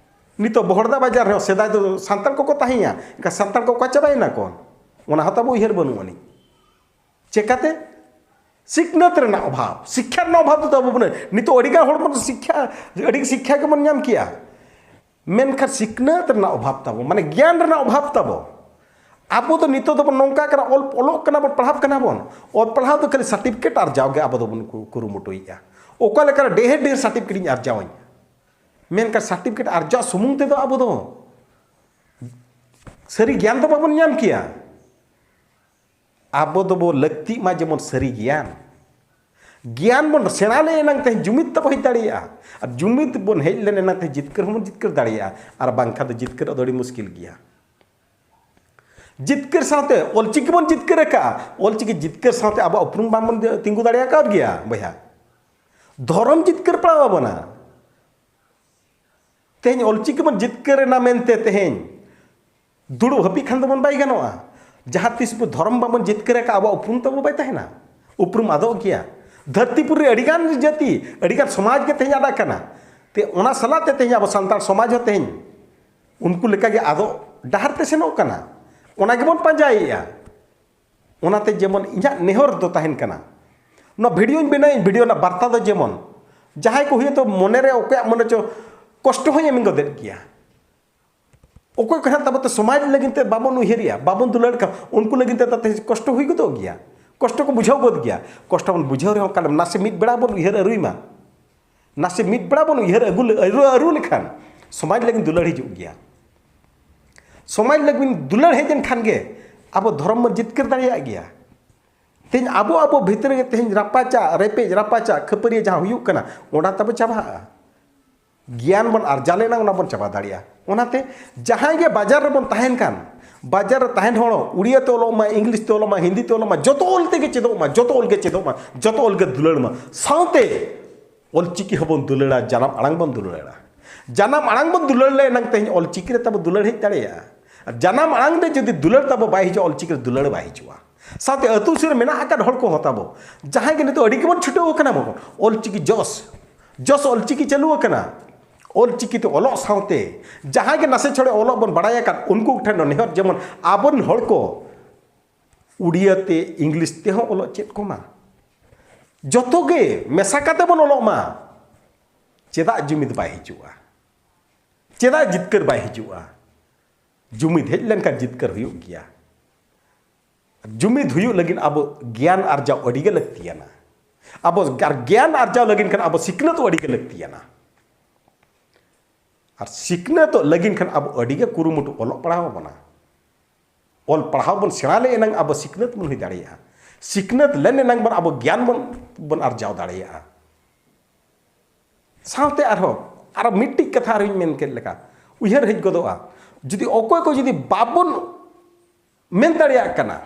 ᱱᱤᱛᱚᱜ ᱵᱚᱦᱚᱲᱫᱟ ᱵᱟᱡᱟᱨ ᱨᱮᱦᱚᱸ ᱥᱮᱫᱟᱭ ᱫᱚ ᱥᱟᱱᱛᱟᱲ ᱠᱚᱠᱚ ᱛᱟᱦᱮᱸᱭᱟ, ᱮᱱᱠᱷᱟᱱ ᱥᱟᱱᱛᱟᱲ ᱠᱚ ᱚᱠᱟ ᱪᱟᱵᱟᱭᱮᱱᱟ ᱠᱚ? ᱚᱱᱟ ᱦᱚᱸ ᱛᱟᱵᱚ ᱩᱭᱦᱟᱹᱨ ᱵᱟᱹᱱᱩᱜ ᱟᱹᱱᱤᱡ᱾ ᱪᱮᱠᱟᱛᱮ? ᱥᱤᱠᱷᱱᱟᱹᱛ ᱨᱮᱱᱟᱜ ᱚᱵᱷᱟᱵᱽ, ᱥᱤᱠᱠᱷᱟ ᱨᱮᱱᱟᱜ ᱚᱵᱷᱟᱵᱽ ᱫᱚ ᱛᱟᱵᱚ ᱵᱚᱱ, ᱱᱤᱛᱚᱜ ᱟᱹᱰᱤᱜᱟᱱ ᱦᱚᱲ ᱵᱚᱱ ᱥᱤᱠᱠᱷᱟ, ᱟᱹᱰᱤ ᱥᱤᱠᱠᱷᱟ ᱜᱮᱵᱚᱱ ᱧᱟᱢ ᱠᱮᱭᱟ, ᱢᱮᱱᱠᱷᱟᱱ ᱥᱤᱠᱷᱱᱟᱹᱛ ᱨᱮᱱᱟᱜ ᱚᱵᱷᱟᱵᱽ ᱛᱟᱵᱚ, ᱢᱟᱱᱮ ᱜᱮᱭᱟᱱ ᱨᱮᱱᱟᱜ ᱚᱵᱷᱟᱵᱽ ᱛᱟᱵᱚ᱾ ᱟᱵᱚ ᱫᱚ ᱱᱤᱛᱚᱜ ᱫᱚᱵᱚᱱ ᱱᱚᱝᱠᱟ ᱠᱟᱱᱟ, ᱚᱞ, ᱚᱞᱚᱜ ᱠᱟᱱᱟ ᱵᱚᱱ, ᱯᱟᱲᱦᱟᱜ ᱠᱟᱱᱟ ᱵᱚᱱ, ᱚᱞ ᱯᱟᱲᱦᱟᱣ ᱫᱚ ᱠᱷᱟᱹᱞᱤ ᱥᱟᱨᱴᱤᱯᱷᱤᱠᱮᱴ ᱟᱨᱡᱟᱣ ᱜᱮ ᱟᱵᱚ ᱫᱚᱵᱚᱱ ᱠᱩ-, ᱠᱩᱨᱩᱢᱩᱴᱩᱭᱮᱫᱼᱟ᱾ ᱚᱠᱟ ᱞᱮᱠᱟᱨᱮ ᱰᱷᱮᱨ ᱰᱷᱮᱨ ᱥᱟᱨᱴᱤᱯᱷᱤᱠᱮᱴ ᱤᱧ ᱟᱨᱡᱟᱣᱟᱹᱧ, ᱢᱮᱱᱠᱷᱟᱱ ᱥᱟᱨᱴᱤᱯᱷᱤᱠᱮᱴ ᱟᱨᱡᱟᱣ ᱥᱩᱢᱩᱝ ᱛᱮᱫᱚ ᱟᱵᱚ ᱫᱚ ᱥᱟᱹᱨᱤ ᱜᱮᱭᱟᱱ ᱫᱚ ᱵᱟᱵᱚᱱ ᱧᱟᱢ ᱠᱮᱭᱟ᱾ ᱟᱵᱚ ᱫᱚᱵᱚ ᱞᱟᱹᱠᱛᱤᱜ ᱢᱟ ᱡᱮᱢᱚᱱ ᱥᱟᱹᱨᱤ ᱜᱮᱭᱟᱱ, ᱜᱮᱭᱟᱱ ᱵᱚᱱ ᱥᱮᱬᱟ ᱞᱮ ᱮᱱᱟᱝ ᱛᱮᱦᱮᱧ ᱡᱩᱢᱤᱫ ᱛᱟᱵᱚ ᱦᱮᱡ ᱫᱟᱲᱮᱭᱟᱜᱼᱟ᱾ ᱟᱨ ᱡᱩᱢᱤᱫ ᱵᱚᱱ ᱦᱮᱡ ᱞᱮᱱ ᱮᱱᱟᱝ ᱛᱮ ᱡᱤᱛᱠᱟᱹᱨ ᱦᱚᱸᱵᱚᱱ ᱡᱤᱛᱠᱟᱹᱨ ᱫᱟᱲᱮᱭᱟᱜᱼᱟ᱾ ᱟᱨ ᱵᱟᱝᱠᱷᱟᱱ ᱫᱚ ᱡᱤᱛᱠᱟᱹᱨᱚᱜ ᱫᱚ ᱟᱹᱰᱤ ᱢᱩᱥᱠᱤᱞ ᱜᱮᱭᱟ᱾ ᱡᱤᱛᱠᱟᱹᱨ ᱥᱟᱶᱛᱮ ᱚᱞᱪᱤᱠᱤ ᱵᱚᱱ ᱡᱤᱛᱠᱟᱹᱨ ᱟᱠᱟᱫᱼᱟ, ᱚᱞᱪᱤᱠᱤ ᱡᱤᱛᱠᱟᱹᱨ ᱥᱟᱶᱛᱮ ᱟᱵᱚᱣᱟᱜ ᱩᱯᱨᱩᱢ ᱵᱟᱝᱵᱚᱱ ᱛᱤᱸᱜᱩ ᱫᱟᱲᱮ ᱟᱠᱟᱫ ᱜᱮᱭᱟ ᱵᱚᱭᱦᱟ᱾ ᱫᱷᱚᱨᱚᱢ ᱡᱤᱛᱠᱟᱹᱨ ᱯᱟᱲᱟᱣ ᱟᱵᱚᱱᱟ᱾ ᱛᱮᱦᱮᱧ ᱚᱞᱪᱤᱠᱤ ᱵᱚᱱ ᱡᱤᱛᱠᱟᱹᱨ ᱮᱱᱟ ᱢᱮᱱᱛᱮ ᱛᱮᱦᱮᱧ ᱫᱩᱲᱩᱵ ᱦᱟᱹᱯᱤᱫ ᱠᱷᱟᱱ ᱫᱚᱵᱚᱱ ᱵᱟᱭ ᱜᱟᱱᱚᱜᱼᱟ᱾ ᱡᱟᱦᱟᱸ ᱛᱤᱥ ᱵᱚ ᱫᱷᱚᱨᱚᱢ ᱵᱟᱵᱚᱱ ᱡᱤᱛᱠᱟᱹᱨ ᱟᱠᱟᱫ, ᱟᱵᱚᱣᱟᱜ ᱩᱯᱨᱩᱢ ᱛᱟᱵᱚ ᱵᱟᱭ ᱛᱟᱦᱮᱱᱟ, ᱩᱯᱨᱩᱢ ᱟᱫᱚᱜ ᱜᱮᱭᱟ᱾ ᱫᱷᱟᱹᱨᱛᱤᱯᱩᱨᱤ ᱨᱮ ᱟᱹᱰᱤᱜᱟᱱ ᱡᱟᱹᱛᱤ, ᱟᱹᱰᱤᱜᱟᱱ ᱥᱚᱢᱟᱡᱽ ᱜᱮ ᱛᱮᱦᱮᱧ ᱟᱫ ᱟᱠᱟᱱᱟ᱾ ᱛᱮ ᱚᱱᱟ ᱥᱟᱞᱟᱜ ᱛᱮ ᱛᱮᱦᱮᱧ ᱟᱵᱚ ᱥᱟᱱᱛᱟᱲ ᱥᱚᱢᱟᱡᱽ ᱦᱚᱸ ᱛᱮᱦᱮᱧ ᱩᱱᱠᱩ ᱞᱮᱠᱟᱜᱮ ᱟᱫᱚᱜ ᱰᱟᱦᱟᱨ ᱛᱮ ᱥᱮᱱᱚᱜ ᱠᱟᱱᱟ᱾ ᱚᱱᱟ ᱜᱮᱵᱚᱱ ᱯᱟᱸᱡᱟᱭᱮᱫᱼᱟ᱾ ᱚᱱᱟᱛᱮ ᱡᱮᱢᱚᱱ ᱤᱧᱟᱹᱜ ᱱᱮᱦᱚᱨ ᱫᱚ ᱛᱟᱦᱮᱱ ᱠᱟᱱᱟ, ᱱᱚᱣᱟ ᱵᱷᱤᱰᱤᱭᱳᱧ ᱵᱮᱱᱟᱣᱮᱫ, ᱵᱷᱤᱰᱤᱭᱳ ᱨᱮᱱᱟᱜ ᱵᱟᱨᱛᱟ ᱫᱚ ᱡᱮᱢᱚᱱ ᱡᱟᱦᱟᱸᱭ ᱠᱚ ᱦᱩᱭᱩᱜ ᱛᱚ ᱢᱚᱱᱮᱨᱮ ᱚᱠᱚᱭᱟᱜ ᱢᱚᱱᱮ ᱪᱚ ᱠᱚᱥᱴᱚ ᱦᱚᱸᱭ ᱮᱢ ᱜᱚᱫᱮᱫ ᱜᱮᱭᱟ᱾ ᱚᱠᱚᱭ ᱠᱚ ᱦᱟᱸᱜ ᱛᱟᱵᱚ ᱛᱮ ᱥᱚᱢᱟᱡᱽ ᱞᱟᱹᱜᱤᱫ ᱛᱮ ᱵᱟᱵᱚᱱ ᱩᱭᱦᱟᱹᱨᱮᱜᱼᱟ, ᱵᱟᱵᱚᱱ ᱫᱩᱞᱟᱹᱲ ᱠᱟᱱ, ᱩᱱᱠᱩ ᱞᱟᱹᱜᱤᱫ ᱛᱮ ᱛᱟᱛᱮ ᱠᱚᱥᱴᱚ ᱦᱩᱭ ᱜᱚᱫᱚᱜ ᱜᱮᱭᱟ, ᱠᱚᱥᱴᱚ ᱠᱚ ᱵᱩᱡᱷᱟᱹᱣ ᱜᱚᱫ ᱜᱮᱭᱟ᱾ ᱠᱚᱥᱴᱚ ᱵᱚᱱ ᱵᱩᱡᱷᱟᱹᱣ ᱨᱮᱦᱚᱸ ᱚᱱᱠᱟ ᱱᱟᱥᱮ ᱢᱤᱫ ᱵᱮᱲᱟ ᱵᱚᱱ ᱩᱭᱦᱟᱹᱨ ᱟᱹᱨᱩᱭ ᱢᱟ᱾ ᱱᱟᱥᱮ ᱢᱤᱫ ᱵᱮᱲᱟ ᱵᱚᱱ ᱩᱭᱦᱟᱹᱨ ᱟᱹᱜᱩ ᱞᱮ-, ᱟᱹᱨᱩ, ᱟᱹᱨᱩ ᱞᱮᱠᱷᱟᱱ ᱥᱚᱢᱟᱡᱽ ᱞᱟᱹᱜᱤᱫ ᱫᱩᱞᱟᱹᱲ ᱦᱤᱡᱩᱜ ᱜᱮᱭᱟ᱾ ᱥᱚᱢᱟᱡᱽ ᱞᱟᱹᱜᱤᱫ ᱫᱩᱞᱟᱹᱲ ᱦᱮᱡ ᱮᱱ ᱠᱷᱟᱱ ᱜᱮ ᱟᱵᱚ ᱫᱷᱚᱨᱚᱢ ᱵᱚᱱ ᱡᱤᱛᱠᱟᱹᱨ ᱫᱟᱲᱮᱭᱟᱜ ᱜᱮᱭᱟ᱾ ᱛᱮᱦᱮᱧ ᱟᱵᱚ, ᱟᱵᱚ ᱵᱷᱤᱛᱨᱤ ᱨᱮ ᱛᱮᱦᱮᱧ ᱨᱟᱯᱟᱪᱟᱜ, ᱨᱮᱯᱮᱡ ᱨᱟᱯᱟᱪᱟᱜ, ᱠᱷᱟᱹᱯᱟᱹᱨᱤ ᱡᱟᱦᱟᱸ ᱦᱩᱭᱩᱜ ᱠᱟᱱᱟ, ᱚᱱᱟ ᱛᱟᱵᱚ ᱪᱟᱵᱟᱜᱼᱟ᱾ ᱜᱮᱭᱟᱱ ᱵᱚᱱ ᱟᱨᱡᱟᱣ ᱞᱮᱱᱟ, ᱚᱱᱟ ᱵᱚᱱ ᱪᱟᱵᱟ ᱫᱟᱲᱮᱭᱟᱜᱼᱟ᱾ ᱚᱱᱟᱛᱮ ᱡᱟᱦᱟᱸᱭ ᱜᱮ ᱵᱟᱡᱟᱨ ᱨᱮᱵᱚᱱ ᱛᱟᱦᱮᱱ ᱠᱷᱟᱱ, ᱵᱟᱡᱟᱨ ᱨᱮ ᱛᱟᱦᱮᱱ ᱦᱚᱲ ᱩᱲᱤᱭᱟ ᱛᱮ ᱚᱞᱚᱜ ᱢᱟ, ᱤᱝᱞᱤᱥ ᱛᱮ ᱚᱞᱚᱜ ᱢᱟ, ᱦᱤᱱᱫᱤ ᱛᱮ ᱚᱞᱚᱜ ᱢᱟ, ᱡᱚᱛᱚ ᱚᱞ ᱛᱮᱜᱮ ᱪᱮᱫᱚᱜ ᱢᱟ, ᱡᱚᱛᱚ ᱚᱞ ᱜᱮ ᱪᱮᱫᱚᱜ ᱢᱟ, ᱡᱚᱛᱚ ᱚᱞ ᱜᱮ ᱫᱩᱞᱟᱹᱲ ᱢᱟ᱾ ᱥᱟᱶᱛᱮ ᱚᱞᱪᱤᱠᱤ ᱦᱚᱸᱵᱚᱱ ᱫᱩᱞᱟᱹᱲᱟ, ᱡᱟᱱᱟᱢ ᱟᱲᱟᱝ ᱵᱚᱱ ᱫᱩᱞᱟᱹᱲᱟ᱾ ᱡᱟᱱᱟᱢ ᱟᱲᱟᱝ ᱵᱚᱱ ᱫᱩᱞᱟᱹᱲ ᱞᱮ ᱮᱱᱟᱝ ᱛᱮᱦᱮᱧ ᱚᱞᱪᱤᱠᱤ ᱨᱮ ᱛᱟᱵᱚ ᱫᱩᱞᱟᱹᱲ ᱦᱮᱡ ᱫᱟᱲᱮᱭᱟᱜᱼᱟ᱾ ᱟᱨ ᱡᱟᱱᱟᱢ ᱟᱲᱟᱝ ᱨᱮ ᱡᱩᱫᱤ ᱫᱩᱞᱟᱹᱲ ᱛᱟᱵᱚ ᱵᱟᱭ ᱦᱤᱡᱩᱜᱼᱟ, ᱚᱞᱪᱤᱠᱤ ᱨᱮ ᱫᱩᱞᱟᱹᱲ ᱵᱟᱭ ᱦᱤᱡᱩᱜᱼᱟ᱾ ᱥᱟᱶᱛᱮ ᱟᱹᱛᱩ ᱥᱩᱨ ᱨᱮ ᱢᱮᱱᱟᱜ ᱟᱠᱟᱫ ᱦᱚᱲ ᱠᱚᱦᱚᱸ ᱛᱟᱵᱚ, ᱡᱟᱦᱟᱸᱭ ᱜᱮ ᱱᱤᱛᱚᱜ ᱟᱹᱰᱤ ᱜᱮᱵᱚᱱ ᱪᱷᱩᱴᱟᱹᱣ ᱟᱠᱟᱱᱟ ᱵᱚᱱ, ᱚᱞᱪᱤᱠᱤ ᱡᱚᱥ, ᱡᱚᱥ ᱚᱞᱪᱤᱠᱤ ᱪᱟᱹᱞᱩ ᱟᱠᱟᱱᱟ᱾ ᱚᱞᱪᱤᱠᱤ ᱛᱮ ᱚᱞᱚᱜ ᱥᱟᱶᱛᱮ ᱡᱟᱦᱟᱸᱭ ᱜᱮ ᱱᱟᱥᱮ ᱪᱷᱚᱲᱮ ᱚᱞᱚᱜ ᱵᱚᱱ ᱵᱟᱲᱟᱭ ᱟᱠᱟᱫ, ᱩᱱᱠᱩ ᱴᱷᱮᱱ ᱫᱚ ᱱᱮᱦᱚᱨ ᱡᱮᱢᱚᱱ ᱟᱵᱚᱨᱮᱱ ᱦᱚᱲ ᱠᱚ ᱩᱲᱤᱭᱟ ᱛᱮ, ᱤᱝᱞᱤᱥ ᱛᱮᱦᱚᱸ ᱚᱞᱚᱜ ᱪᱮᱫ ᱠᱚᱢᱟ᱾ ᱡᱚᱛᱚ ᱜᱮ ᱢᱮᱥᱟ ᱠᱟᱛᱮ ᱵᱚᱱ ᱚᱞᱚᱜ ᱢᱟ᱾ ᱪᱮᱫᱟᱜ ᱡᱩᱢᱤᱫ ᱵᱟᱭ ᱦᱤᱡᱩᱜᱼᱟ? ᱪᱮᱫᱟᱜ ᱡᱤᱛᱠᱟᱹᱨ ᱵᱟᱭ ᱦᱤᱡᱩᱜᱼᱟ? ᱡᱩᱢᱤᱫ ᱦᱮᱡ ᱞᱮᱱᱠᱷᱟᱱ ᱡᱤᱛᱠᱟᱹᱨ ᱦᱩᱭᱩᱜ ᱜᱮᱭᱟ᱾ ᱡᱩᱢᱤᱫ ᱦᱩᱭᱩᱜ ᱞᱟᱹᱜᱤᱫ ᱟᱵᱚ ᱜᱮᱭᱟᱱ ᱟᱨᱡᱟᱣ ᱟᱹᱰᱤ ᱜᱮ ᱞᱟᱹᱠᱛᱤᱭᱟᱱᱟ᱾ ᱟᱵᱚ ᱟᱨ ᱜᱮᱭᱟᱱ ᱟᱨᱡᱟᱣ ᱞᱟᱹᱜᱤᱫ ᱠᱷᱟᱱ ᱟᱵᱚ ᱥᱤᱠᱷᱱᱟᱹᱛ ᱟᱹᱰᱤ ᱜᱮ ᱞᱟᱹᱠᱛᱤᱭᱟᱱᱟ᱾ ᱟᱨ ᱥᱤᱠᱷᱱᱟᱹᱛᱚᱜ ᱞᱟᱹᱜᱤᱫ ᱠᱷᱟᱱ ᱟᱵᱚ ᱟᱹᱰᱤ ᱜᱮ ᱠᱩᱨᱩᱢᱩᱴᱩ ᱚᱞᱚᱜ ᱯᱟᱲᱦᱟᱣ ᱟᱵᱚᱱᱟ᱾ ᱚᱞ ᱯᱟᱲᱦᱟᱣ ᱵᱚᱱ ᱥᱮᱬᱟ ᱞᱮ ᱮᱱᱟᱝ ᱟᱵᱚ ᱥᱤᱠᱷᱱᱟᱹᱛ ᱵᱚᱱ ᱦᱩᱭ ᱫᱟᱲᱮᱭᱟᱜᱼᱟ᱾ ᱥᱤᱠᱷᱱᱟᱹᱛ ᱞᱮᱱ ᱮᱱᱟᱝ ᱵᱚᱱ ᱟᱵᱚ ᱜᱮᱭᱟᱱ ᱵᱚᱱ ᱵᱚᱱ ᱟᱨᱡᱟᱣ ᱫᱟᱲᱮᱭᱟᱜᱼᱟ᱾ ᱥᱟᱶᱛᱮ ᱟᱨᱦᱚᱸ ᱟᱨᱚ ᱢᱤᱫᱴᱤᱡ ᱠᱟᱛᱷᱟ ᱟᱨᱦᱚᱸᱧ ᱢᱮᱱ ᱠᱮᱫ ᱞᱮᱠᱟ ᱩᱭᱦᱟᱹᱨ ᱦᱮᱡ ᱜᱚᱫᱚᱜᱼᱟ, ᱡᱩᱫᱤ ᱚᱠᱚᱭ ᱠᱚ ᱡᱩᱫᱤ ᱵᱟᱵᱚᱱ ᱢᱮᱱ ᱫᱟᱲᱮᱭᱟᱜ ᱠᱟᱱᱟ,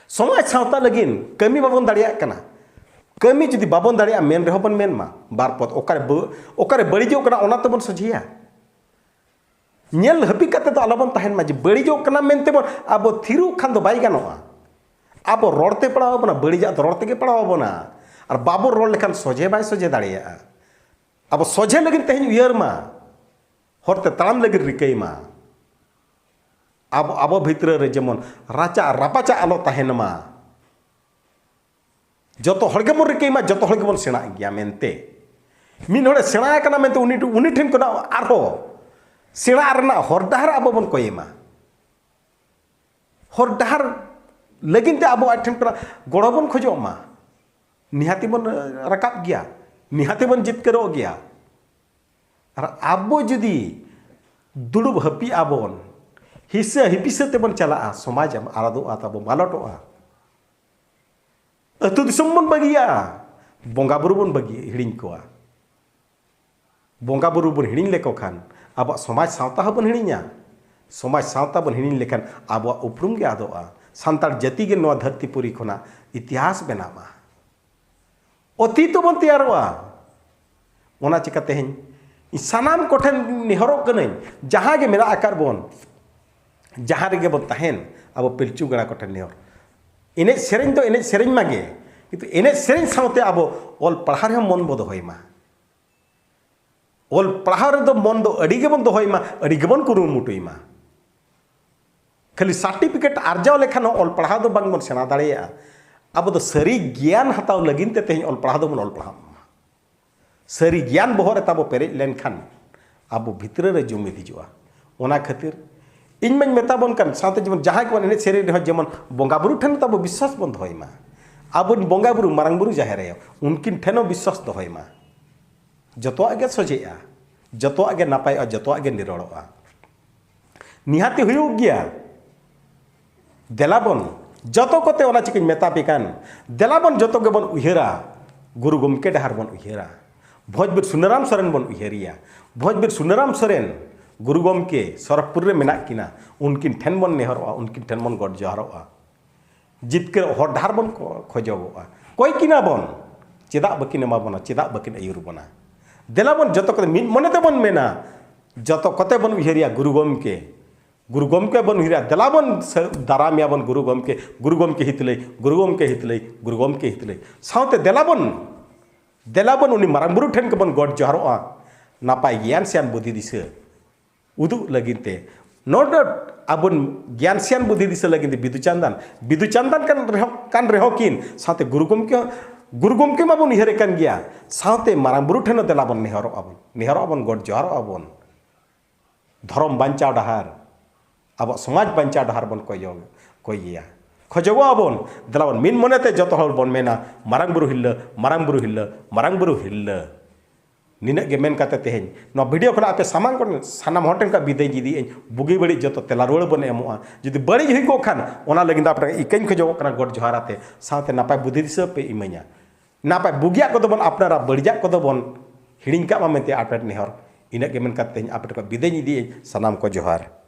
ᱥᱚᱢᱟᱡᱽ ᱥᱟᱶᱛᱟ ᱞᱟᱹᱜᱤᱫ ᱠᱟᱹᱢᱤ ᱵᱟᱵᱚᱱ ᱫᱟᱲᱮᱭᱟᱜ ᱠᱟᱱᱟ, ᱠᱟᱹᱢᱤ ᱡᱩᱫᱤ ᱵᱟᱵᱚᱱ ᱫᱟᱲᱮᱭᱟᱜᱼᱟ, ᱢᱮᱱ ᱨᱮᱦᱚᱸ ᱵᱚᱱ ᱢᱮᱱ ᱢᱟ ᱵᱟᱨ ᱯᱚᱫ, ᱚᱠᱟᱨᱮ ᱵᱟᱹ- ᱚᱠᱟᱨᱮ ᱵᱟᱹᱲᱤᱡᱚᱜ ᱠᱟᱱᱟ ᱚᱱᱟ ᱛᱮᱵᱚᱱ ᱥᱚᱡᱷᱮᱭᱟ᱾ ᱧᱮᱞ ᱦᱟᱹᱯᱤ ᱠᱟᱛᱮ ᱫᱚ ᱟᱞᱚᱵᱚᱱ ᱛᱟᱦᱮᱱ ᱢᱟ ᱡᱮ ᱵᱟᱹᱲᱤᱡᱚᱜ ᱠᱟᱱᱟ ᱢᱮᱱᱛᱮ ᱵᱚᱱ ᱟᱵᱚ ᱛᱷᱤᱨᱚᱜ ᱠᱷᱟᱱ ᱫᱚ ᱵᱟᱭ ᱜᱟᱱᱚᱜᱼᱟ᱾ ᱟᱵᱚ ᱨᱚᱲ ᱛᱮ ᱯᱟᱲᱟᱣ ᱟᱵᱚᱱᱟ, ᱵᱟᱹᱲᱤᱡᱟᱜ ᱫᱚ ᱨᱚᱲ ᱛᱮᱜᱮ ᱯᱟᱲᱟᱣ ᱟᱵᱚᱱᱟ᱾ ᱟᱨ ᱵᱟᱵᱚ ᱨᱚᱲ ᱞᱮᱠᱷᱟᱱ ᱥᱚᱡᱷᱮ ᱵᱟᱭ ᱥᱚᱡᱷᱮ ᱫᱟᱲᱮᱭᱟᱜᱼᱟ᱾ ᱟᱵᱚ ᱥᱚᱡᱷᱮ ᱞᱟᱹᱜᱤᱫ ᱛᱮᱦᱮᱧ ᱩᱭᱦᱟᱹᱨ ᱢᱟ, ᱦᱚᱨᱛᱮ ᱛᱟᱲᱟᱢ ᱞᱟᱹᱜᱤᱫ ᱨᱤᱠᱟᱹᱭ ᱢᱟ᱾ ᱟᱵᱚ ᱟᱵᱚ ᱵᱷᱤᱛᱨᱤ ᱨᱮ ᱡᱮᱢᱚᱱ ᱨᱟᱪᱟ ᱨᱟᱯᱟᱪᱟᱜ ᱟᱞᱚ ᱛᱟᱦᱮᱱ ᱢᱟ᱾ ᱡᱚᱛᱚ ᱦᱚᱲ ᱜᱮᱵᱚᱱ ᱨᱤᱠᱟᱹᱭ ᱢᱟ, ᱡᱚᱛᱚ ᱦᱚᱲ ᱜᱮᱵᱚᱱ ᱥᱮᱬᱟᱜ ᱜᱮᱭᱟ ᱢᱮᱱᱛᱮ᱾ ᱢᱤᱫ ᱦᱚᱲᱮ ᱥᱮᱬᱟ ᱟᱠᱟᱱᱟ ᱢᱮᱱᱛᱮ ᱩᱱᱤ ᱩᱱᱤ ᱴᱷᱮᱱ ᱠᱷᱚᱱᱟᱜ ᱟᱨᱦᱚᱸ ᱥᱮᱬᱟ ᱨᱮᱱᱟᱜ ᱦᱚᱨ ᱰᱟᱦᱟᱨ ᱟᱵᱚ ᱵᱚᱱ ᱠᱚᱭᱮ ᱢᱟ᱾ ᱦᱚᱨ ᱰᱟᱦᱟᱨ ᱞᱟᱹᱜᱤᱫ ᱛᱮ ᱟᱵᱚ ᱟᱡ ᱴᱷᱮᱱ ᱠᱷᱚᱱᱟᱜ ᱜᱚᱲᱚ ᱵᱚᱱ ᱠᱷᱚᱡᱚᱜ ᱢᱟ᱾ ᱱᱤᱦᱟᱹᱛᱤ ᱵᱚᱱ ᱨᱟᱠᱟᱵ ᱜᱮᱭᱟ, ᱱᱤᱦᱟᱹᱛᱤ ᱵᱚᱱ ᱡᱤᱛᱠᱟᱹᱨᱚᱜ ᱜᱮᱭᱟ᱾ ᱟᱨ ᱟᱵᱚ ᱡᱩᱫᱤ ᱫᱩᱲᱩᱵ ᱦᱟᱹᱯᱤ ᱟᱵᱚᱱ, ᱦᱤᱥᱟᱹ ᱦᱤᱯᱤᱥᱟᱹ ᱛᱮᱵᱚᱱ ᱪᱟᱞᱟᱜᱼᱟ, ᱥᱚᱢᱟᱡᱽ ᱟᱨᱟᱫᱚᱜᱼᱟ, ᱛᱟᱵᱚ ᱢᱟᱞᱚᱴᱚᱜᱼᱟ᱾ ᱟᱹᱛᱩ ᱫᱤᱥᱚᱢ ᱵᱚᱱ ᱵᱟᱹᱜᱤᱭᱟᱜᱼᱟ, ᱵᱚᱸᱜᱟ ᱵᱩᱨᱩ ᱵᱚᱱ ᱵᱟᱹᱜᱤ ᱦᱤᱲᱤᱧ ᱠᱚᱣᱟ᱾ ᱵᱚᱸᱜᱟ ᱵᱩᱨᱩ ᱵᱚᱱ ᱦᱤᱲᱤᱧ ᱞᱮᱠᱚ ᱠᱷᱟᱱ ᱟᱵᱚᱣᱟᱜ ᱥᱚᱢᱟᱡᱽ ᱥᱟᱶᱛᱟ ᱦᱚᱸᱵᱚᱱ ᱦᱤᱲᱤᱧᱟ᱾ ᱥᱚᱢᱟᱡᱽ ᱥᱟᱶᱛᱟ ᱵᱚᱱ ᱦᱤᱲᱤᱧ ᱞᱮᱠᱷᱟᱱ ᱟᱵᱚᱣᱟᱜ ᱩᱯᱨᱩᱢ ᱜᱮ ᱟᱫᱚᱜᱼᱟ᱾ ᱥᱟᱱᱛᱟᱲ ᱡᱟᱹᱛᱤ ᱜᱮ ᱱᱚᱣᱟ ᱫᱷᱟᱹᱨᱛᱤ ᱯᱩᱨᱤ ᱠᱷᱚᱱᱟᱜ ᱤᱛᱤᱦᱟᱥ ᱵᱮᱱᱟᱜᱼᱟ, ᱚᱛᱤᱛ ᱵᱚᱱ ᱛᱮᱭᱟᱨᱚᱜᱼᱟ᱾ ᱚᱱᱟ ᱪᱤᱠᱟ ᱛᱮᱦᱮᱧ ᱤᱧ ᱥᱟᱱᱟᱢ ᱠᱚᱴᱷᱮᱱ ᱱᱮᱦᱚᱨᱚᱜ ᱠᱟᱹᱱᱟᱹᱧ, ᱡᱟᱦᱟᱸ ᱜᱮ ᱢᱮᱱᱟᱜ ᱟᱠᱟᱫ ᱵᱚᱱ, ᱡᱟᱦᱟᱸ ᱨᱮᱜᱮ ᱵᱚᱱ ᱛᱟᱦᱮᱱ, ᱟᱵᱚ ᱯᱤᱞᱪᱩ ᱜᱟᱲᱟ ᱠᱚᱴᱷᱮᱱ ᱱᱮᱦᱚᱨ, ᱮᱱᱮᱡ ᱥᱮᱨᱮᱧ ᱫᱚ ᱮᱱᱮᱡ ᱥᱮᱨᱮᱧ ᱢᱟᱜᱮ, ᱠᱤᱱᱛᱩ ᱮᱱᱮᱡ ᱥᱮᱨᱮᱧ ᱥᱟᱶᱛᱮ ᱟᱵᱚ ᱚᱞ ᱯᱟᱲᱦᱟᱣ ᱨᱮᱦᱚᱸ ᱢᱚᱱ ᱵᱚ ᱫᱚᱦᱚᱭ ᱢᱟ᱾ ᱚᱞ ᱯᱟᱲᱦᱟᱣ ᱨᱮᱫᱚ ᱢᱚᱱ ᱫᱚ ᱟᱹᱰᱤ ᱜᱮᱵᱚᱱ ᱫᱚᱦᱚᱭ ᱢᱟ, ᱟᱹᱰᱤ ᱜᱮᱵᱚᱱ ᱠᱩᱨᱩᱢᱩᱴᱩᱭ ᱢᱟ᱾ ᱠᱷᱟᱹᱞᱤ ᱥᱟᱨᱴᱤᱯᱷᱤᱠᱮᱴ ᱟᱨᱡᱟᱣ ᱞᱮᱠᱷᱟᱱ ᱦᱚᱸ ᱚᱞ ᱯᱟᱲᱦᱟᱣ ᱫᱚ ᱵᱟᱝ ᱵᱚᱱ ᱥᱮᱬᱟ ᱫᱟᱲᱮᱭᱟᱜᱼᱟ᱾ ᱟᱵᱚ ᱫᱚ ᱥᱟᱹᱨᱤ ᱜᱮᱭᱟᱱ ᱦᱟᱛᱟᱣ ᱞᱟᱹᱜᱤᱫ ᱛᱮ ᱛᱮᱦᱮᱧ ᱚᱞ ᱯᱟᱲᱦᱟᱣ ᱫᱚᱵᱚᱱ ᱚᱞ ᱯᱟᱲᱦᱟᱜ ᱢᱟ᱾ ᱥᱟᱹᱨᱤ ᱜᱮᱭᱟᱱ ᱵᱚᱦᱚᱜ ᱨᱮ ᱛᱟᱵᱚ ᱯᱮᱨᱮᱡ ᱞᱮᱱᱠᱷᱟᱱ ᱟᱵᱚ ᱵᱷᱤᱛᱨᱤ ᱨᱮ ᱡᱩᱢᱤᱫ ᱦᱤᱡᱩᱜᱼᱟ᱾ ᱚᱱᱟ ᱠᱷᱟᱹᱛᱤᱨ ᱤᱧ ᱢᱟᱧ ᱢᱮᱛᱟ ᱵᱚᱱ ᱠᱟᱱ, ᱥᱟᱶᱛᱮ ᱡᱮᱢᱚᱱ ᱡᱟᱦᱟᱸᱭ ᱠᱚᱵᱚᱱ ᱮᱱᱮᱡ ᱥᱮᱨᱮᱧ ᱨᱮᱦᱚᱸ ᱡᱮᱢᱚᱱ ᱵᱚᱸᱜᱟ ᱵᱩᱨᱩ ᱴᱷᱮᱱ ᱛᱟᱵᱚ ᱵᱤᱥᱣᱟᱥ ᱵᱚᱱ ᱫᱚᱦᱚᱭ ᱢᱟ᱾ ᱟᱵᱚᱨᱮᱱ ᱵᱚᱸᱜᱟ ᱵᱩᱨᱩ, ᱢᱟᱨᱟᱝ ᱵᱩᱨᱩ, ᱡᱟᱦᱮᱨ ᱟᱭᱳ, ᱩᱱᱠᱤᱱ ᱴᱷᱮᱱ ᱦᱚᱸ ᱵᱤᱥᱣᱟᱥ ᱫᱚᱦᱚᱭ ᱢᱟ᱾ ᱡᱚᱛᱚᱣᱟᱜ ᱜᱮ ᱥᱚᱡᱷᱮᱜᱼᱟ, ᱡᱚᱛᱚᱣᱟᱜ ᱜᱮ ᱱᱟᱯᱟᱭᱚᱜᱼᱟ, ᱡᱚᱛᱚᱣᱟᱜ ᱜᱮ ᱱᱤᱨᱚᱲᱚᱜᱼᱟ᱾ ᱱᱤᱦᱟᱹᱛᱤ ᱦᱩᱭᱩᱜ ᱜᱮᱭᱟ᱾ ᱫᱮᱞᱟ ᱵᱚᱱ ᱡᱚᱛᱚ ᱠᱚᱛᱮ ᱚᱱᱟ ᱪᱤᱠᱟᱹᱧ ᱢᱮᱛᱟ ᱯᱮ ᱠᱟᱱ, ᱫᱮᱞᱟ ᱵᱚᱱ ᱡᱚᱛᱚ ᱜᱮᱵᱚᱱ ᱩᱭᱦᱟᱹᱨᱟ, ᱜᱩᱨᱩ ᱜᱚᱢᱠᱮ ᱰᱟᱦᱟᱨ ᱵᱚᱱ ᱩᱭᱦᱟᱹᱨᱟ᱾ ᱵᱷᱚᱡᱽ ᱵᱤᱨ ᱥᱩᱱᱟᱹᱨᱟᱢ ᱥᱚᱨᱮᱱ ᱵᱚᱱ ᱩᱭᱦᱟᱹᱨᱮᱭᱟ᱾ ᱵᱷᱚᱡᱽ ᱵᱤᱨ ᱥᱩᱱᱟᱹᱨᱟᱢ ᱥᱚᱨᱮᱱ, ᱜᱩᱨᱩ ᱜᱚᱢᱠᱮ ᱥᱚᱨᱚᱜᱽᱯᱩᱨ ᱨᱮ ᱢᱮᱱᱟᱜ ᱠᱤᱱᱟ, ᱩᱱᱠᱤᱱ ᱴᱷᱮᱱ ᱵᱚᱱ ᱱᱮᱦᱚᱨᱚᱜᱼᱟ, ᱩᱱᱠᱤᱱ ᱴᱷᱮᱱ ᱵᱚᱱ ᱜᱚᱰ ᱡᱚᱦᱟᱨᱚᱜᱼᱟ᱾ ᱡᱤᱛᱠᱟᱹᱨ ᱦᱚᱨ ᱰᱟᱦᱟᱨ ᱵᱚᱱ ᱠᱚ-, ᱠᱷᱚᱡᱚᱜᱚᱜᱼᱟ᱾ ᱠᱚᱭ ᱠᱤᱱᱟ ᱵᱚᱱ, ᱪᱮᱫᱟᱜ ᱵᱟᱹᱠᱤᱱ ᱮᱢᱟ ᱵᱚᱱᱟ, ᱪᱮᱫᱟᱜ ᱵᱟᱹᱠᱤᱱ ᱟᱹᱭᱩᱨ ᱵᱚᱱᱟ? ᱫᱮᱞᱟ ᱵᱚᱱ ᱡᱚᱛᱚ ᱠᱚᱛᱮ ᱢᱤᱫ ᱢᱚᱱᱮ ᱛᱮᱵᱚᱱ ᱢᱮᱱᱟ, ᱡᱚᱛᱚ ᱠᱚᱛᱮ ᱵᱚᱱ ᱩᱭᱦᱟᱹᱨᱮᱭᱟ ᱜᱩᱨᱩ ᱜᱚᱢᱠᱮ᱾ ᱜᱩᱨᱩ ᱜᱚᱢᱠᱮ ᱵᱚᱱ ᱩᱭᱦᱟᱹᱨᱟ, ᱫᱮᱞᱟ ᱵᱚᱱ ᱥᱟᱹ-, ᱫᱟᱨᱟᱢᱮᱭᱟ ᱵᱚᱱ ᱜᱩᱨᱩ ᱜᱚᱢᱠᱮ, ᱜᱩᱨᱩ ᱜᱚᱢᱠᱮ ᱦᱤᱛᱞᱟᱹᱭ, ᱜᱩᱨᱩ ᱜᱚᱢᱠᱮ ᱦᱤᱛᱞᱟᱹᱭ, ᱜᱩᱨᱩ ᱜᱚᱢᱠᱮ ᱦᱤᱛᱞᱟᱹᱭ᱾ ᱥᱟᱶᱛᱮ ᱫᱮᱞᱟ ᱵᱚᱱ, ᱫᱮᱞᱟ ᱵᱚᱱ ᱩᱱᱤ ᱢᱟᱨᱟᱝ ᱵᱩᱨᱩ ᱴᱷᱮᱱ ᱜᱮᱵᱚᱱ ᱜᱚᱰ ᱡᱚᱦᱟᱨᱚᱜᱼᱟ, ᱱᱟᱯᱟᱭ ᱜᱮᱭᱟᱱ ᱥᱮᱭᱟᱱ ᱵᱩᱫᱷᱤ ᱫᱤᱥᱟᱹ ᱩᱫᱩᱜ ᱞᱟᱹᱜᱤᱫ ᱛᱮ᱾ ᱱᱚᱰᱮ ᱟᱵᱚ ᱜᱮᱭᱟᱱ ᱥᱮᱭᱟᱱ ᱵᱩᱫᱷᱤ ᱫᱤᱥᱟᱹ ᱞᱟᱹᱜᱤᱫ ᱛᱮ ᱵᱤᱫᱩ ᱪᱟᱸᱫᱟᱱ, ᱵᱤᱫᱩ ᱪᱟᱸᱫᱟᱱ ᱠᱟᱱ ᱨᱮᱦᱚᱸ, ᱠᱟᱱ ᱨᱮᱦᱚᱸ ᱠᱤᱱ, ᱥᱟᱶᱛᱮ ᱜᱩᱨᱩ ᱜᱚᱢᱠᱮ, ᱜᱩᱨᱩ ᱜᱚᱢᱠᱮ ᱢᱟᱵᱚᱱ ᱩᱭᱦᱟᱹᱨᱮ ᱠᱟᱱ ᱜᱮᱭᱟ, ᱥᱟᱶᱛᱮ ᱢᱟᱨᱟᱝ ᱵᱩᱨᱩ ᱴᱷᱮᱱ ᱦᱚᱸ ᱫᱮᱞᱟ ᱵᱚᱱ ᱱᱮᱦᱚᱨᱚᱜᱼᱟ ᱵᱚᱱ, ᱱᱮᱦᱚᱨᱚᱜᱼᱟ ᱵᱚᱱ, ᱜᱚᱰ ᱡᱚᱦᱟᱨᱚᱜᱼᱟ ᱵᱚᱱ᱾ ᱫᱷᱚᱨᱚᱢ ᱵᱟᱧᱪᱟᱣ ᱰᱟᱦᱟᱨ, ᱟᱵᱚᱣᱟᱜ ᱥᱚᱢᱟᱡᱽ ᱵᱟᱧᱪᱟᱣ ᱰᱟᱦᱟᱨ ᱵᱚᱱ ᱠᱚᱭᱚᱜ, ᱠᱚᱭᱮᱭᱟ, ᱠᱷᱚᱡᱚᱜᱚᱜᱼᱟ ᱵᱚᱱ᱾ ᱫᱮᱞᱟ ᱵᱚᱱ ᱢᱤᱫ ᱢᱚᱱᱮᱛᱮ ᱡᱚᱛᱚ ᱦᱚᱲ ᱵᱚᱱ ᱢᱮᱱᱟ, ᱢᱟᱨᱟᱝ ᱵᱩᱨᱩ ᱦᱤᱨᱞᱟᱹ, ᱢᱟᱨᱟᱝ ᱵᱩᱨᱩ ᱦᱤᱨᱞᱟᱹ, ᱢᱟᱨᱟᱝ ᱵᱩᱨᱩ ᱦᱤᱨᱞᱟᱹ᱾ ᱱᱤᱱᱟᱹᱜ ᱜᱮ ᱢᱮᱱ ᱠᱟᱛᱮ ᱛᱮᱦᱮᱧ ᱱᱚᱣᱟ ᱵᱷᱤᱰᱤᱭᱳ ᱠᱷᱚᱱᱟᱜ ᱟᱯᱮ ᱥᱟᱢᱟᱝ ᱠᱚᱨᱮ ᱥᱟᱱᱟᱢ ᱦᱚᱲ ᱴᱷᱮᱱ ᱠᱷᱚᱱ ᱵᱤᱫᱟᱹᱭ ᱤᱫᱤᱭᱟᱹᱧ, ᱵᱩᱜᱤ ᱵᱟᱹᱲᱤᱡ ᱡᱚᱛᱚ ᱛᱮᱞᱟ ᱨᱩᱣᱟᱹᱲ ᱵᱚᱱ ᱮᱢᱚᱜᱼᱟ᱾ ᱡᱩᱫᱤ ᱵᱟᱹᱲᱤᱡ ᱦᱩᱭ ᱠᱚᱜ ᱠᱷᱟᱱ, ᱚᱱᱟ ᱞᱟᱹᱜᱤᱫ ᱫᱚ ᱟᱯᱮ ᱴᱷᱮᱱ ᱤᱠᱟᱹᱧ ᱠᱷᱚᱡᱚᱜᱚᱜ ᱠᱟᱱᱟ, ᱜᱚᱰ ᱡᱚᱦᱟᱨ ᱟᱛᱮ, ᱥᱟᱶᱛᱮ ᱱᱟᱯᱟᱭ ᱵᱩᱫᱷᱤ ᱫᱤᱥᱟᱹ ᱯᱮ ᱤᱢᱟᱹᱧᱟ᱾ ᱱᱟᱯᱟᱭ ᱵᱩᱜᱤᱭᱟᱜ ᱠᱚᱫᱚ ᱵᱚᱱ ᱟᱯᱱᱟᱨᱟ, ᱵᱟᱹᱲᱤᱡᱟᱜ ᱠᱚᱫᱚ ᱵᱚᱱ ᱦᱤᱲᱤᱧ ᱠᱟᱜ ᱢᱟ ᱢᱮᱱᱛᱮ ᱟᱯᱮ ᱴᱷᱮᱱ ᱱᱮᱦᱚᱨ᱾ ᱤᱱᱟᱹᱜ ᱜᱮ ᱢᱮᱱ ᱠᱟᱛᱮ ᱛᱮᱦᱮᱧ ᱟᱯᱮ ᱴᱷᱮᱱ ᱠᱷᱚᱱ ᱵᱤᱫᱟᱹᱭ ᱤᱫᱤᱭᱟᱹᱧ᱾ ᱥᱟᱱᱟᱢ ᱠᱚ ᱡᱚᱦᱟᱨ᱾